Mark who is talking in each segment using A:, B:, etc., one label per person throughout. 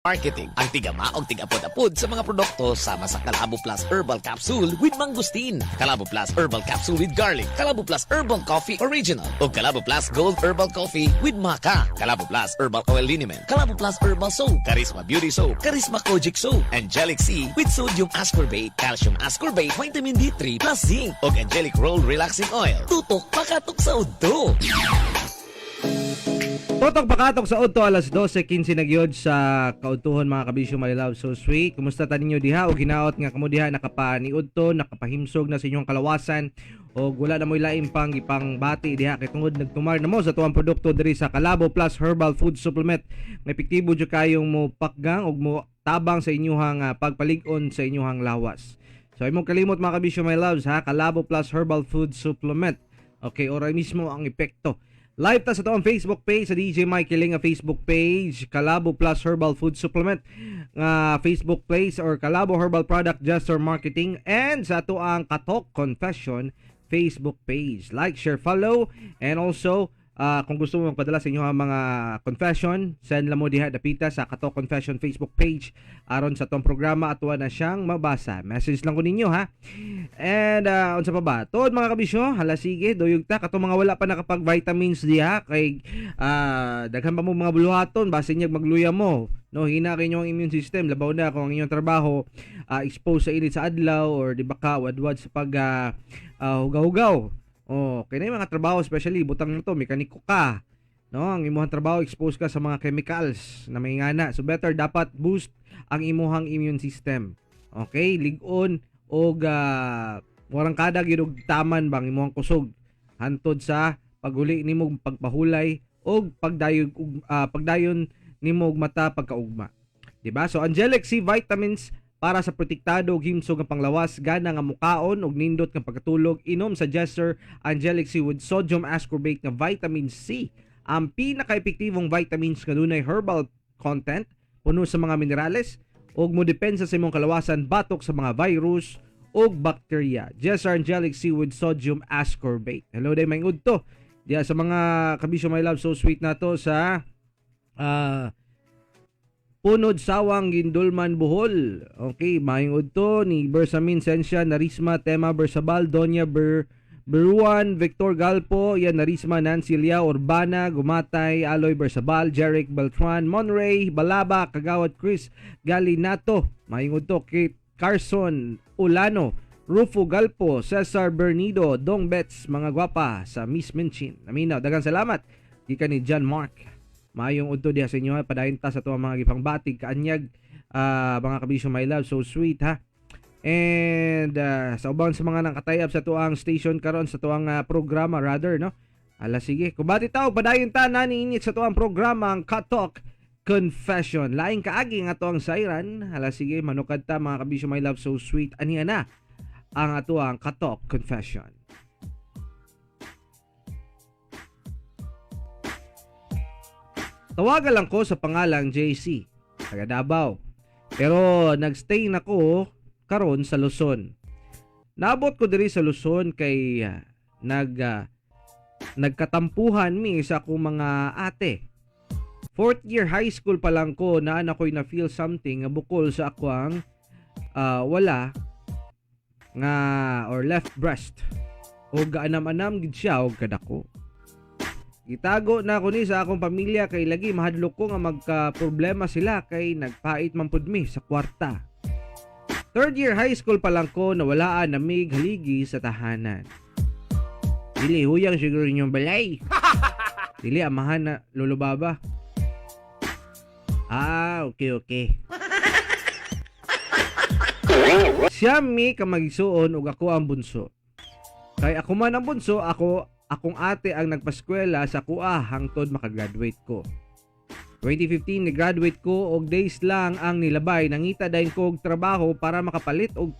A: Marketing ang tigama og tigapod-apod sa mga produkto sama sa Kalabo Plus Herbal Capsule with Mangosteen, Kalabo Plus Herbal Capsule with Garlic, Kalabo Plus Herbal Coffee Original, ug Kalabo Plus Gold Herbal Coffee with Maca, Kalabo Plus Herbal Oil Liniment, Kalabo Plus Herbal Soap, Charisma Beauty Soap, Charisma Kojic Soap, Angelic C with Sodium Ascorbate, Calcium Ascorbate, Vitamin D3 plus Zinc, ug Angelic Roll Relaxing Oil. Tutok pakatok sa udto.
B: Tutok pakatok sa udto, alas 12:15 na gyud sa kaudtuhon, mga kabisyo, my love, so sweet. Kumusta ta ninyo diha og hinaot nga kamo diha nakapaniudto, nakapahimsog na sa inyong kalawasan og wala na mo'y lain pang ipangbati diha kay tungod nagtumar na mo sa tuang produkto diri sa Kalabo Plus Herbal Food Supplement nga epektibo jud kayong mo pakgang og mo tabang sa inyuhang pagpalig-on sa inyuhang lawas. So imong kalimot, mga kabisyo, my loves, ha, Kalabo Plus Herbal Food Supplement. Okay, oray mismo ang epekto. Live ta sa toang Facebook page, sa DJ Mike Kilinga Facebook page, Kalabo Plus Herbal Food Supplement nga Facebook page or Kalabo Herbal Product Gesture Marketing and sa ato ang Katok Confession Facebook page. Like, share, follow and also kung gusto mo magpadala sa inyong mga confession, send lang mo diha dapita sa Katok Confession Facebook page aron sa atong programa ato na siyang mabasa. Message lang ko ninyo, ha. And unsa pa ba? Tuod, mga kabisyo, hala sige, duyog ta katong mga wala pa nakapag vitamins diha kay daghan pa mo mga buluhaton, basin niya magluya mo. No, hina kay inyong immune system, labaw na kung ang inyong trabaho expose sa init sa adlaw or di ba ka wadwad sa pag hugaw-hugaw. Oh, kay na mga trabaho, especially butang na to, mekaniko ka. No, ang imuhang trabaho expose ka sa mga chemicals na may ngana. So better dapat boost ang imuhang immune system. Okay, lig-on og warang kada gyud og taman bang imuhang kusog hantod sa paghuli nimo pagpahulay og pagdayog og pagdayon nimo og mata pagkaugma. 'Di ba? So Angelic C vitamins para sa protektado ug himsog nga panglawas, gana nga mukaon og nindot nga pagkatulog, inom sa Jester Angelic C with sodium ascorbate nga vitamin C. Ang pinaka-epektibong vitamins nga dunay herbal content, puno sa mga minerales ug mo depensa sa imong kalawasan batok sa mga virus ug bakterya. Jester Angelic C with sodium ascorbate. Hello day may udto. Diya sa mga kabisyo, my love, so sweet na to sa Punod Sawang Gindulman, Bohol. Okay, maayong udto ni Bersamin Sensia, Narisma Tema Bersabal, Donya Beruan, Victor Galpo, yan Narisma Nancy Liao, Urbana, Gumatay, Aloy Bersabal, Jeric Beltran, Monray, Balaba, Kagawad Chris Galinato, maayong udto Kate Carson Ulano, Rufo Galpo, Cesar Bernido, Dong Betts, mga gwapa sa Miss Minchin. Aminaw, daghang salamat. Gikan ni John Mark. Maayong udto diha sa inyo, ha. Padayon ta sa tuwang mga gipangbatig kaanyag, mga kabisyo, my love, so sweet, ha. And sa uban sa mga nakatayab sa tuang station karon, sa tuang programa rather, no. Ala sige, kubati tao, padayon ta nani init sa tuang programa, ang Katok Confession. Laing kaagi nga tuang sayran. Hala sige, manukad ta, mga kabisyo, my love, so sweet. Aniya na ang atuang Katok Confession. Tawagan lang ko sa pangalang JC, taga Davao. Pero nagstay na ko karon sa Luzon. Naabot ko diri sa Luzon kay nagkatampuhan mi sa akong mga ate. Fourth year high school pa lang ko na ako'y na feel something nga bukol sa akwang wala nga or left breast. O gaanam-anam gid siya og kadako. Gitago na ako ni sa akong pamilya kay lagi mahadlok ko nga magka problema sila kay nagpait man pud mi sa kwarta. Third year high school pa lang ko nawalaan na mig haligi sa tahanan. Dili huyang siguro inyong balay. Dili amahan na lolo baba. Ah, okay. Siya mi ka magisuon ug ako ang bunso. Kay ako man ang bunso, ako akong ate ang nagpaskwela sa kuha hangtod makagraduate ko. 2015 ni-graduate ko og days lang ang nilabay, nangita dayon ko og trabaho para makapalit og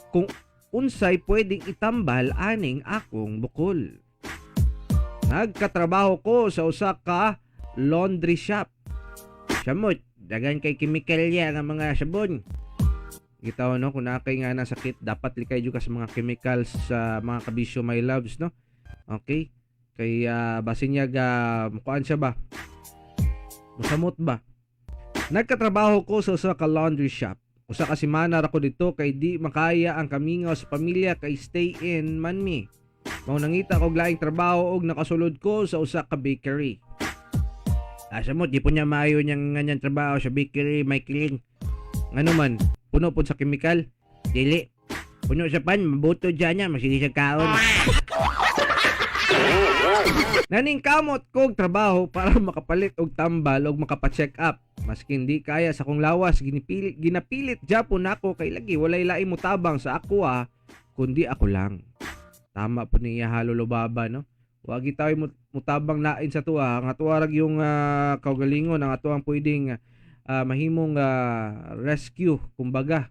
B: kung unsay pwedeng itambal aning akong bukol. Nagkatrabaho ko sa usa ka laundry shop. Samot, dagan kay kemikalya nga mga sabon. Gitaw no, kung naa kay nga na sakit, dapat likay jud ka sa mga chemicals sa mga kabisyo, my loves, no. Okay? Kay basin niya ga mukuan siya ba? Musamot ba? Nagkatrabaho ko sa usa ka laundry shop. Usa ka semana ra ko dito kay di makaya ang kamingaw sa pamilya kay stay in man mi. Mao nangita og laing trabaho og nakasulod ko sa usa ka bakery. Asa mo, di po niya maayo niyang ganyan trabaho sa bakery, may kiling. Ngano man, puno po sa kemikal. Dili. Puno sa pan, mabuto dyan niya, masige sa kaon. Naningkamot kog trabaho para makapalit og tambal og makapa-check up. Maski hindi kaya sa akong lawas, ginapilit japon nako kay lagi walay laing mutabang sa ako ah, kundi ako lang. Tama po niya Lolo Baba, no? Wagi tayo mutabang lain sa tuwa, ang atuwa rag yung kaugalingon, ang atuang pwedeng mahimong rescue, kumbaga.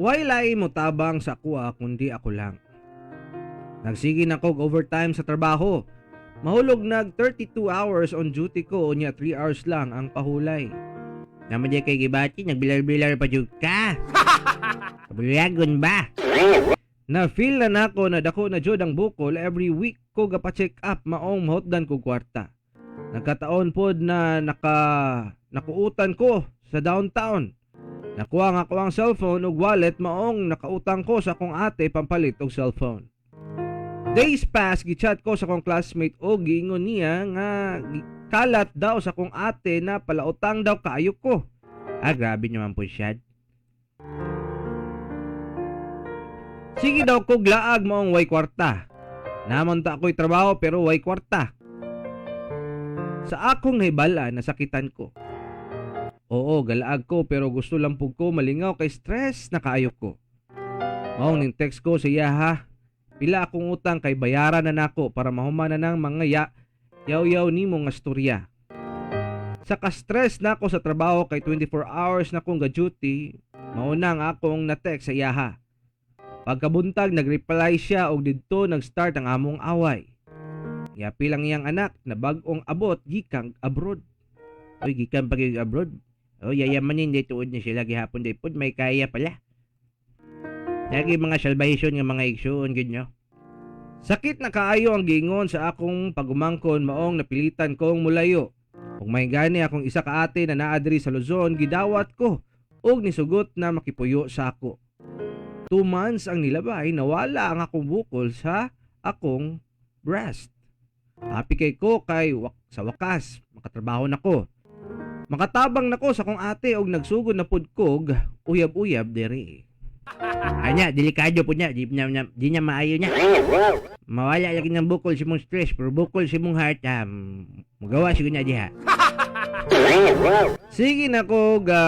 B: Why lahi mo tabang sa kuha kundi ako lang. Nagsige na kog overtime sa trabaho. Mahulog nag 32 hours on duty ko, unya 3 hours lang ang pahulay. Naman di kay gibati, nagbilar-bilar pa jud ka. Kabulagon ba? Na feel na nako na dako na jud ang bukol, every week ko gapa-check up maong mahutdan kog kwarta. Nagkataon pod na nakuutan ko sa downtown. Nakuha nga ko ang cellphone ug wallet maong nakautang ko sa akong ate pampalit og cellphone. Days pass, gichat ko sa akong classmate og giingon niya nga kalat daw sa akong ate na palautang daw kaayo ko. Ah, grabe naman po siya. Sige daw kog laag maong way kwarta. Naman ta ako'y trabaho pero way kwarta. Sa akong nahibala, nasakitan ko. Oo, galaag ko pero gusto lang pug ko malingaw kay stress na kaayo ko. Maong ning text ko sa iya ha. Pila akong utang kay bayaran na nako para mahuman na nang mga yaw-yaw nimo nga storya. Sa ka-stress na ako sa trabaho kay 24 hours na akong ga-duty, mao na ang akong na-text sa iya ha. Pagkabuntag nag-reply siya og didto nag-start ang among away. Giapil ang iyang anak na bag-ong abot gikan abroad. Oy, gikan pa gyud abroad. Oh, yayamanin di tuod ni sila gihapon di pod may kaya pala. Lagi mga salvation nga mga igsuon gid nyo. Sakit na kaayo ang giingon sa akong pagumangkon maong napilitan kong mulayo. Ug may gani akong isa ka ate na naa diri sa Luzon, gidawat ko ug nisugot na makipuyo sa ako. 2 months ang nilabay, nawala ang akong bukol sa akong breast. Happy kay ko kay sa wakas makatrabaho na ko. Makatabang na ko sa akong ate og nagsugod na pud kog uyab-uyab diri. Anya, delikado po niya. Di niya maayo niya. Mawala lagi ng bukol si mong stress, pero bukol si mong heart, magawa siguro niya diha. Sige na ko ga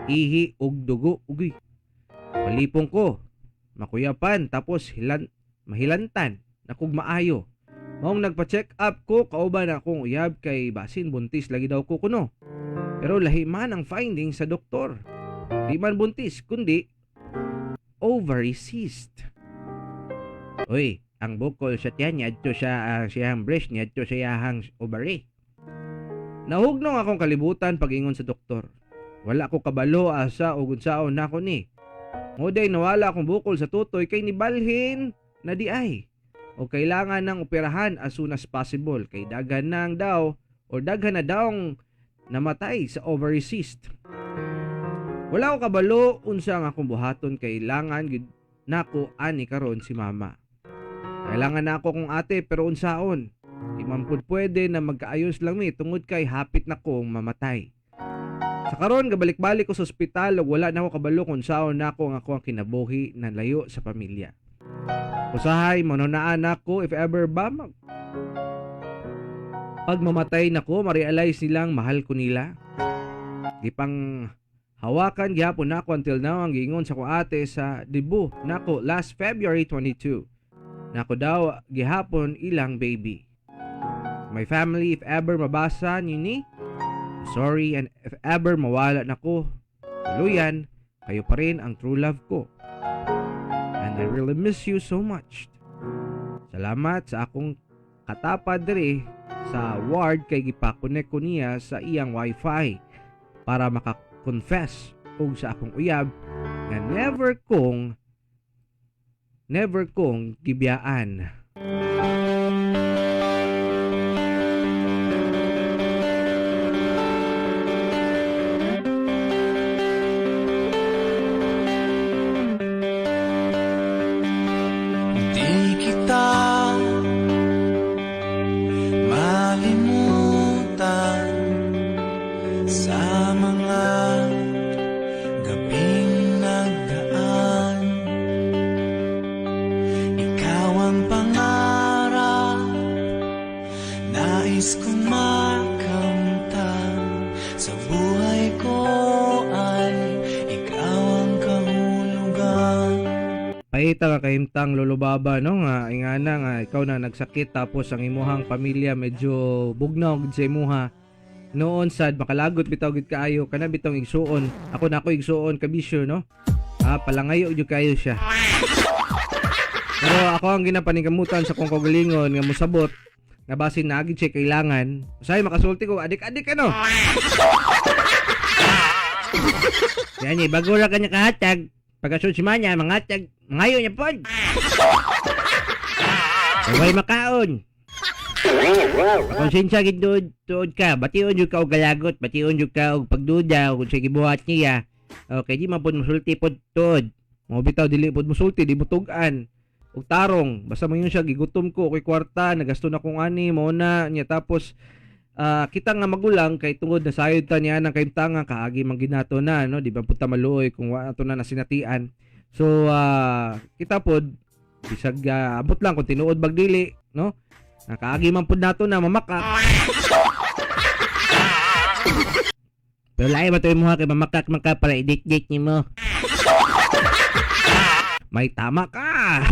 B: ihi og dugo ugoy. Malipong ko. Makuyapan tapos mahilantan na kog maayo. Maong nagpa-check up ko kauban akong uyab kay basin buntis lagi daw ko kuno. Pero lahi man ang finding sa doktor. Di man buntis kundi ovary cyst. Uy, ang bukol sa tiyan niadto sa siyang breast niadto sa iyahang ovary. Nahugnong akong kalibutan pag-ingon sa doktor. Wala ko kabalo asa o unsaon nako ni. Moday nawala akong bukol sa tutoy kay nibalhin na di ay. O kailangan ng operahan as soon as possible kay daghan nang daw o daghan na daw namatay sa ovary cyst. Wala ko kabalo unsa ang akong buhaton, kailangan gid nako ani karon si mama. Kailangan na ako kong ate pero unsaon? Di man pud pwede na magkaayos lang mi tungod kay hapit na kong mamatay. Sa karon gabalik-balik ko sa ospital ug wala na ako kabalo kung unsaon nako ang ako ang kinabuhi na layo sa pamilya. Usahay manunaan nako if ever ba pag mamatay nako ma-realize nilang mahal ko nila. Di pang hawakan gihapon nako until now ang giingon sa akong ate sa debut nako last February 22. Nako daw gihapon ilang baby. My family, if ever mabasa niyo ni, I'm sorry, and if ever mawala nako tuluyan, kayo pa rin ang true love ko. And I really miss you so much. Salamat sa akong katapad diri sa ward kay gipa-connect ko niya sa iyang wifi para maka-confess og sa akong uyab nga never kong gibiyaan.
C: Di kita malimutan sa mga gabing nagdaan. Ikaw ang pangarap, nais kong makamtan. Sa buhay ko ay ikaw ang kahulugan.
B: Paita nga kahimtang, Lolo Baba, no, nga ingana nga ikaw na nagsakit tapos ang imuhang pamilya medyo bugnaw gid sa imuha noon. Sad makalagot bitaw gid kaayo kana bitong igsuon. Ako na ako igsuon kabisyo, no, palangayo jud kaayo siya, pero ako ang ginapaningkamutan sa kong kaugalingon nga mosabot nga basin naa gid siya kailangan. Usahay makasulti ko adik-adik ano. Yan eh, bago ra kanya kahatag. Pagkasunod si Manya, mangatag, mangayo niya pod. Way makaon. Konsensya gid tuod, tuod ka, bation jud ka og galagot, bation jud ka og pagduda og unsay gibuhat niya. Okay, di man pod mosulti pod tuod. Mo bitaw dili pod mosulti, di mo tug-an. Og tarong, basta mo yun siya gigutom ko, ako'y kwarta, nagasto na kong ani, mo na niya tapos kita nga magulang kay tungod na sayod ta niya ng kahimtanga kaagi man ginato na, no, di ba punta maluoy kung wa ato na nasinatian. So kita pod bisag abot lang kung tinuod bag dili, no, nakaagi man pod nato na mamakak, pero lahi ba to imo kay mamakak man ka para i-date-date nimo. May tama ka.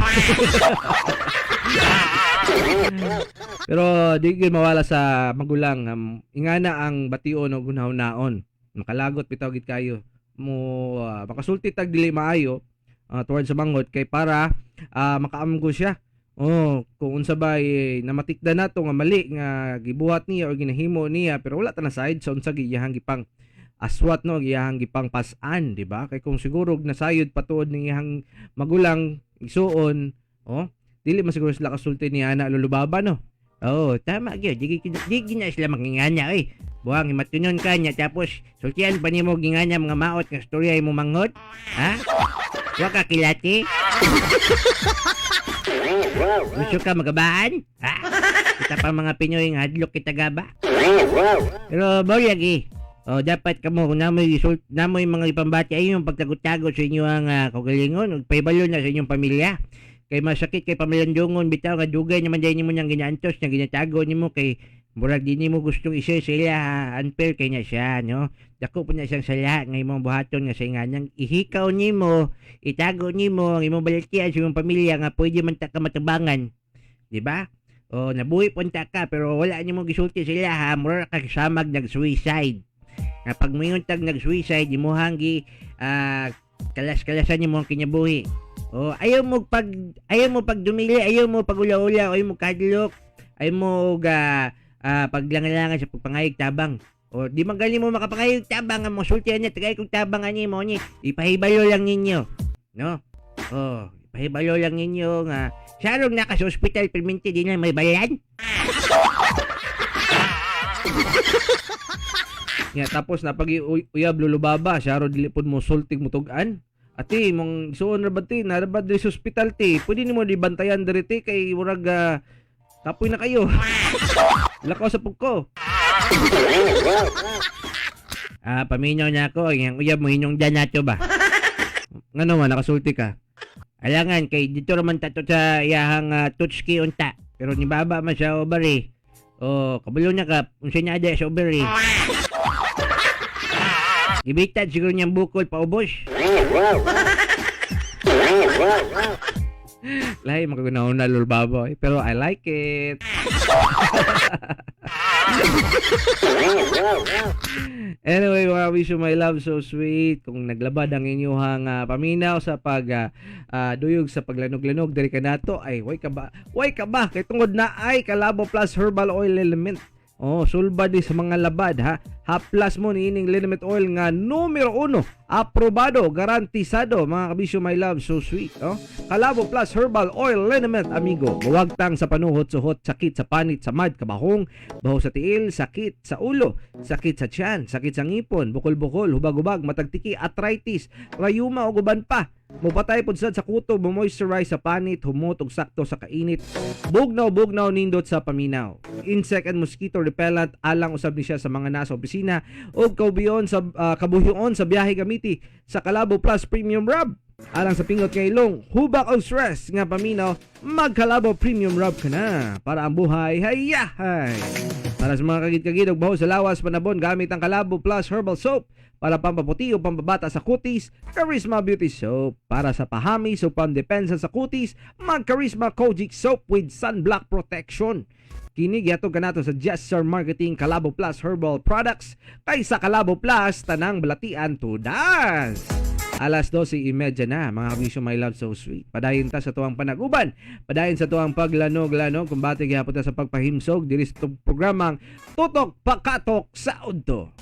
B: Pero di gyud mawala sa magulang ingana ang bation og hunahun-naon. Makalagot bitaw gid kayo mo makasulti tag dili maayo towards sa manghod kay para makaamgo siya. Oh, kung unsa ba eh, namatikda nato nga mali nga gibuhat niya o ginahimo niya, pero wala ta na side sa unsa giyahang gipang aswat, no, giyahang gipang pas-an, di ba? Kay kung siguro nasayod patuod ng iyahang magulang igsuon, oh, dili man siguro sila kasulti ni ana, Lolo Baba, no. Oo, tama gyud. Di na sila mangingana oy. Buang himatunon ka niya tapos sultian pa nimo gingana mga maot nga storya imong manghod. Ha? Wa ka kilati? Gusto ka magabaan? Ha? Kita pa mga Pinoy nga hadlok kita gaba. Pero bao lagi. O dapat kamo kung namoy result, namoy mga ipambati ay yung pagtagot-tagot sa inyo ang kaugalingon ug pahibalo na sa inyong pamilya. Kay masakit kay pamilandungon bitaw nga dugay naman dahil nimo niyang ginaantos nga ginatago nimo kay murag di nimo gustong i-share sa ila ha, unfair kay niya siya, no. Dako po na siyang sala nga imong buhaton nga sa inganang ihikaw nimo, itago nimo ang imong balatian sa imong pamilya nga pwede man ta ka matabangan. Di ba? O nabuhi punta ka pero wala nimo gisulti sila ha, mura ka samag nag-suicide. Nga pag moingon tag nag-suicide imuhang gi kalas-kalasan nimo ang kinabuhi. O ayaw mo pag dumili, ayaw mo pag ula-ula, ayaw mo kadlok, ayaw mo og paglangalangan sa pagpangayog tabang. O di man gali mo makapangayog tabang ang mosultihan niya, tagay kong tabang ani mo ni, ipahibalo lang ninyo. No? O, ipahibalo lang ninyo nga sarong naka sa ospital perminti di na may bayan. Nga tapos napagi uyab, Lolo Baba, siya ro dili pod mo sultig mo tug-an. Ate, mong isuon ra ba ti? Nara ba diri sa ospital ti? Pwede nimo di bantayan diri ti kay murag kapoy na kayo. Lakaw sa pugko.
C: Paminaw na ako, ang uyab mo hinungdan nato ba?
B: Ngano man nakasulti ka?
C: Alangan kay dito raman tato sa iyahang tutski unta. Pero ni baba man sa ovary. Oh, kabalo na ka unsa niya ada sa ovary. Gibitad siguro niyang bukol paubos.
B: Lahi makagunahon na, Lolo Baba eh. Pero I like it. Anyway, mga wish you my love, so sweet. Kung naglabad ang inyong paminaw sa pag duyog sa paglanog-lanog diri kanato ay way ka ba? Way ka ba? Kay tungod na ay Kalabo Plus Herbal Oil Liniment. Oh, sulbad ni sa mga labad ha. Haplas mo niining liniment oil nga numero uno. Aprobado, garantisado, mga kabisyo my love, so sweet. Oh. Kalabo Plus Herbal Oil Liniment, amigo. Muwagtang sa panuhot, suhot, sakit sa panit, samad, kabahong, baho sa tiil, sakit sa ulo, sakit sa tiyan, sakit sa ngipon, bukol-bukol, hubag-hubag, matagtiki, arthritis, rayuma o guban pa. Mupatay pud sad sa kutob, mo-moisturize sa panit, humot og sakto sa kainit. Bugnaw-bugnaw nindot sa paminaw. Insect and mosquito repellent alang usab ni siya sa mga nasa opisina o kaubiyon sa kabuhion sa biyahe gamiti sa Kalabo Plus Premium Rub. Alang sa pingot nga ilong, hubak og stress nga paminaw, magkalabo Premium Rub ka na para ang buhay hayahay. Para sa mga kagid-kagid og baho sa lawas panabon gamit ang Kalabo Plus Herbal Soap. Para pampaputi o pampabata sa kutis, Charisma Beauty Soap. Para sa pahamis o pandepensa sa kutis, mag Charisma Kojic Soap with sunblock protection. Kini gihatod kanato sa Jester Marketing Kalabo Plus Herbal Products kaysa Kalabo Plus tanang balatian tudas. Alas 12:30 na, mga kabisyo my love, so sweet. Padayon ta sa tuwang panaguban. Padayon sa tuwang paglanog-lanog. Kumbate gihapon ta sa pagpahimsog diri sa itong programang Tutok Pakatok sa Udto.